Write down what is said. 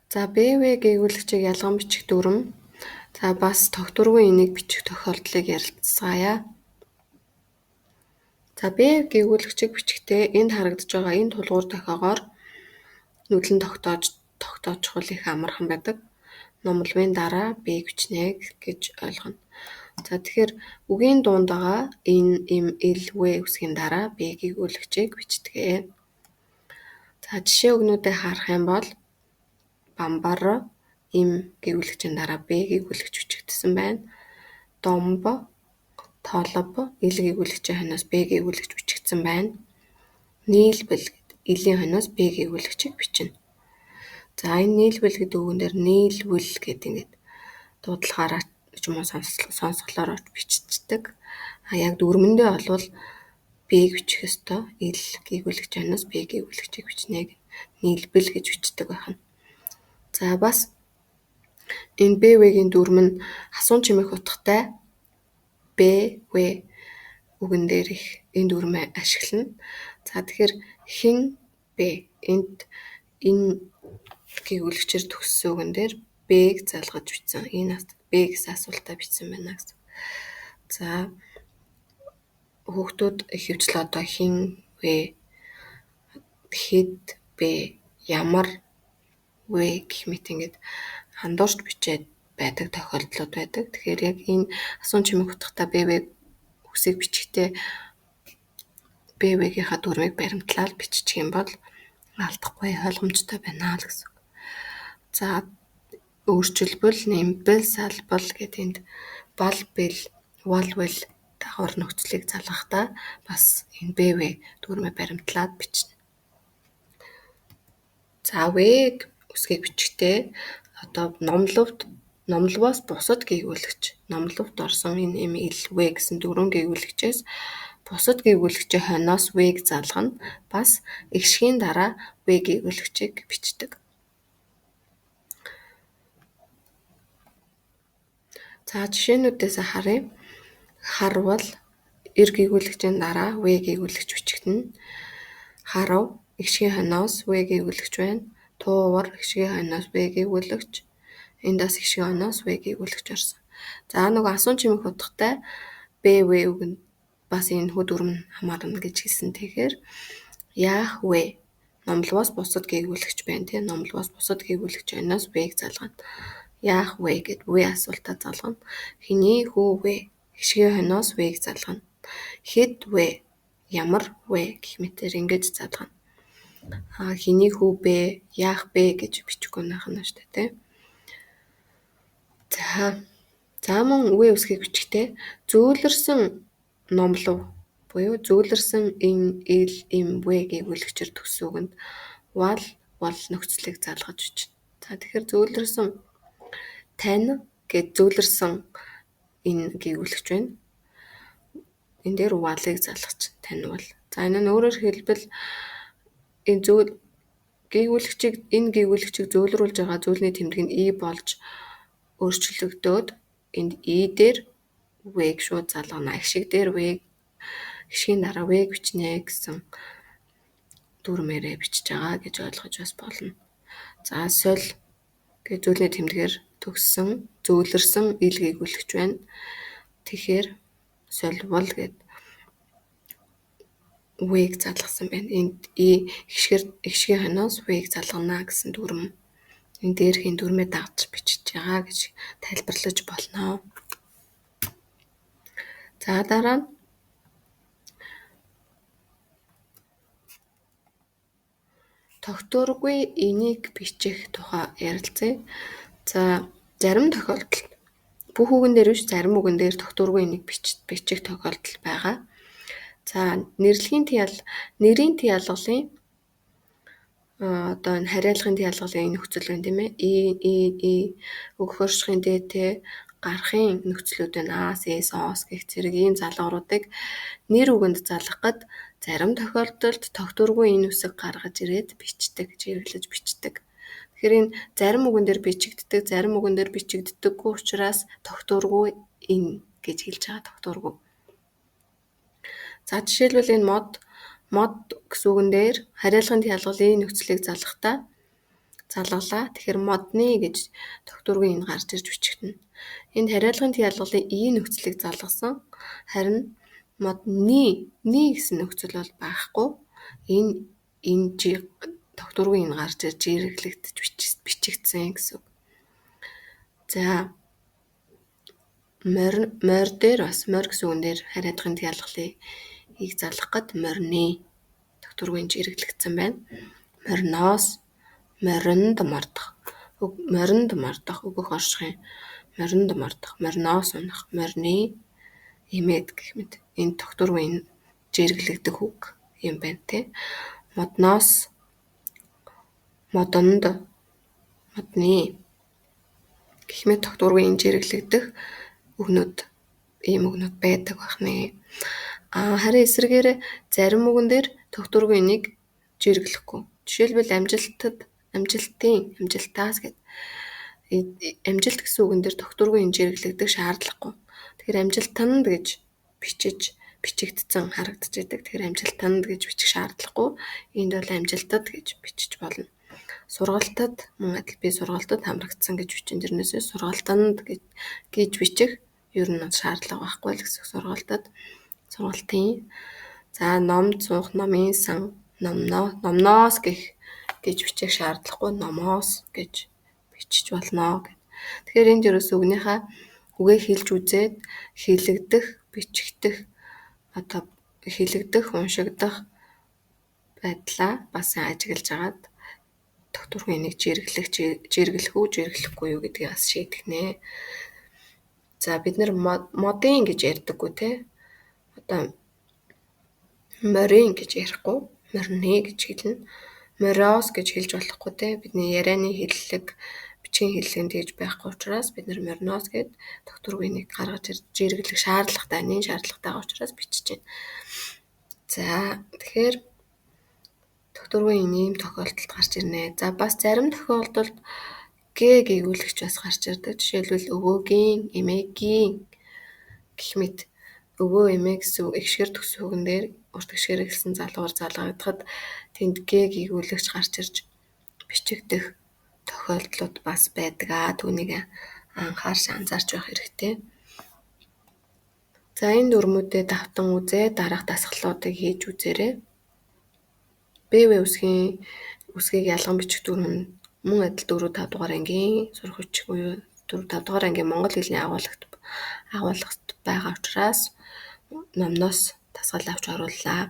За БВ гийгүүлэгчийг ялган бичих дүрэм. За бас тогтворгүй энийг бичих тохиолдлыг ярилцгаая. За Б гийгүүлэгчийг бичихтэй энд харагдаж байгаа энэ тулгуур дохиогоор нүдлэн тогтоочхол их амархан байдаг. Номловын дараа Б-г бичнэ гэж ойлгоно. За тэгэхээр үгийн дунд байгаа Н, М, Л, В үсгийн дараа Б гийгүүлэгчийг бичдэг. За жишээ үгнүүдээ харах юм бол бамбар М гийгүүлэгчийн дараа Б гийгүүлэгч бичигдсэн байна. Домб, толб Л гийгүүлэгчийн хойноос Б гийгүүлэгч бичигдсэн байна. Нийлбэл Л-ийн хойноос Б гийгүүлэгчийг бичнэ. За энэ нийлбэл гэдэг үгэн дээр нийлвэл гэдэг ингээд дуудлагаараа ч юм уу сонсголоор биччихдэг. А яг дүрмэндээ болвол Б-г бичих ёстой. Л гийгүүлэгчийн хойноос Б гийгүүлэгчийг бичнэ. Нийлбэл гэж бичдэг байх нь. За бас энэ БВ-гийн дүрэм нь асуун чимээх утгатай Б, В үгэн дээр их энэ дүрмээ ашиглана. За тэгэхээр хэн Б энд энэ гийгүүлэгчээр төгссөн үгэн дээр Б-г залгаж бичсэн. Энэ Б гэсэн асуултаа бичсэн байна гэсэн. За хүүхдүүд ихэвчлэн одоо хэн вэ, хэд бэ, ямар вэ гэх мэт ингээд андуурч бичээд байдаг тохиолдлууд байдаг. Тэгэхээр яг энэ асуун чимээх утгатай БВ үгсийг бичихтэй БВ-гийнхаа дүрмийг баримтлаад бичих юм бол алдахгүй ойлгомжтой байна л гэсэн үг. За өөрчилбөл, нэмбэл, салбал гэдэг энд бал, бэл, вал, вал дагавар нөхцөлийг залгахдаа бас энэ БВ дүрмээ баримтлаад бичнэ. За В үсгийг бичихтэй одоо номловоос бусад гийгүүлэгч, номловт орсон энэ М, Л, В гэсэн дөрвөн гийгүүлэгчээс бусад гийгүүлэгчийн хойноос В-г залгана. Бас эгшгийн дараа В гийгүүлэгчийг бичдэг. За жишээнүүдээс харъя. Харвал эр гийгүүлэгчийн дараа В гийгүүлэгч бичигдэнэ. Харав эгшгийн хойноос В гийгүүлэгч байна. Туувар эгшгийн хойноос В гийгүүлэгч. Энд бас эгшгийн хойноос В гийгүүлэгч орсон. За нөгөө асуун чимээх утгатай Б, В үг нь бас энэ хүү дүрэм нь хамаарна гэж хэлсэн. Тэгэхээр яах вэ? Номловоос бусад гийгүүлэгч байна тийм. Номловоос бусад гийгүүлэгч хойноос В-г залгана. Яах вэ гэд В асуултаа залгана. Хэний хүү вэ? Эгшгийн хойноос В-г залгана. Хэд вэ? Ямар вэ гэх мэтээр ингэж залгана. А хэний хүү бэ? Яах бэ гэж бичихгүй байх нь шүү дээ тийм. За мөн В үсгийг бичихтэй зөөлрсөн номлов буюу зөөлрсөн Н, Л, М, В гийгүүлэгчээр төгссөн үгэнд вал, вал нөхцөлийг залгаж бичнэ. За тэгэхээр зөөлрсөн тань гэд зөөлрсөн энэ гийгүүлэгч байна. Энэ дээр валыг залгаж таньвал. За энэ нь өөрөөр хэлбэл энэ гийгүүлэгчийг энэ гийгүүлэгчийг зөөлрүүлж байгаа зүйлний тэмдэг нь И болж өөрчлөгдөөд энд И дээр В-г шууд залгана. Эгшиг дээр В, эгшгийн дараа В-г бичнэ гэсэн дүрмээрээ бичиж байгаа гэж ойлгож бас болно. За соль гэж зүйлний тэмдгээр төгссөн, зөөлрсөн ил гийгүүлэгч байна. Тэгэхээр сольвол гэд В-г залгасан байна. Энд И эгшгийн хойноос В-г залгана гэсэн дүрэм. Энэ дээрхийн дүрмээ дагаж бичиж байгаа гэж тайлбарлаж болно. За дараа нь тогтворгүй энийг бичих тухай ярилцъя. За зарим тохиолдолд бүх үгэн дээр биш зарим үгэн дээр тогтворгүй энийг бичих тохиолдол байгаа. За нэрлэгийн нэрийн тий ялгалын одоо энэ хариалгын тий ялгалын нөхцөл байна тийм ээ. И, И, И өгөхөршхийн Д, Т гарахын нөхцлүүд байна. А, С, С, гэх зэрэг ийм залгууруудыг нэр үгэнд залгах гээд зарим тохиолдолд тогтворгүй энэ үсэг гаргаж ирээд бичдэг, чиглэж бичдэг. Тэгэхээр энэ зарим үгэн дээр бичигддэг, зарим үгэн дээр бичигддэггүй учраас тогтворгүй энэ гэж хэлж байгаа тогтворгүй. За жишээлбэл энэ мод гэсэн үгэн дээр хариалгын ялгалын нөхцөлийг залгахдаа Залгалаа. Тэгэхээр модны гэж тогтворгүй энэ гарч ирж бичигдэнэ. Энд хариалгын тэг ялгалын и нөхцөлийг залгасан. Харин модны ни гэсэн нөхцөл бол байхгүй. Энэ тогтворгүй энэ гарч ирж жирэглэгдэж бичигдсэн гэсэн үг. За морь дээр бас морь гэсэн үгэн дээр хариадгын тэг ялгалыг ийг залгах гээд морины тогтворгүй жирэглэгдсэн байна. Мориноос моринд мордох, моринд мордох, өгөх оршихын моринд мордох, мориноос унах, морины эмээд гэх мэт энэ тогтворгүй энэ жирэглэгдэх үг юм байна те. Модноос модонд модны гэх мэт тогтворгүй энэ жирэглэгдэх үгнүүд ийм үгнүүд байдаг байх нэ. Харин эсрэгээр зарим үгэн дээр тогтворгүй энийг жирэглэхгүй. Жишээлбэл амжилтад, амжилтын, амжилтаас гэд амжилт гэсэн үгэн дээр тогтворгүй энэ жирэглэгдэх шаардлагагүй. Тэгэхээр амжилтанд гэж бичиж бичигдсэн харагдаж байдаг. Тэгэхээр амжилтанд гэж бичих шаардлагагүй. Энд бол амжилтад гэж бичиж болно. Сургалтад мөн адил би сургалтад хамрагдсан гэж бичин. Тэрнээсээ сургалтанд гэж бичих ер нь шаардлага байхгүй л гэсэн. Сургалтад, сургалтын. За номд суух, номын сан, номноо, номноос гэх гэж бичих шаардлагагүй, номоос гэж бичиж болно гэд. Тэгэхээр энд ерөөсөө үгнийхээ үгээ хэлж үзээд хэлэгдэх, бичигдэх, одоо хэлэгдэх, уншигдах байдлаа бас ажиглаж агаад тогтворгүй энийг жирэглэх, жирэглэх үү, жирэглэхгүй юу гэдгийг бас шийдэх нэ. За бид нэр модын гэж ярьдаггүй те. Одоо морин гэж ярихгүй, морины гэж хэлнэ. Мориос гэж хэлж болохгүй те. Бидний ярианы хэллэг, бичгийн хэллэг тэгж байхгүй учраас бид нэр мориноос гэд тогтворгүй энийг гаргаж жирэглэх шаардлагатай, нэн шаардлагатайгаа учраас бичиж байна. За тэгэхээр тогтворгүй ийм тохиолдолд гарч ирнэ. За бас зарим тохиолдолд г гийгүүлэгч бас гарч ирдэг. Жишээлбэл өвөөгийн, эмээгийн гэх мэт өвөө эмээ гэсэн эгшгээр төгсөх үгэн дээр урт гишгээр эхэлсэн залгуур залгагдахад тэнд г гийгүүлэгч гарч ирж бичигдэх тохиолдлууд бас байдаг. Түүнийг анхаарч анзаарч байх хэрэгтэй. За энэ дүрмүүдээ давтан үзээ дараах дасгалуудыг хийж үзээрэй. БВ үсгийн үсгийг ялган бичих дүрэм нь мөн адил 4 5 дугаар ангийн сурах бичих буюу 4 5 дугаар ангийн монгол хэлний агуулгад байгаа учраас номноос дасгал авч орууллаа.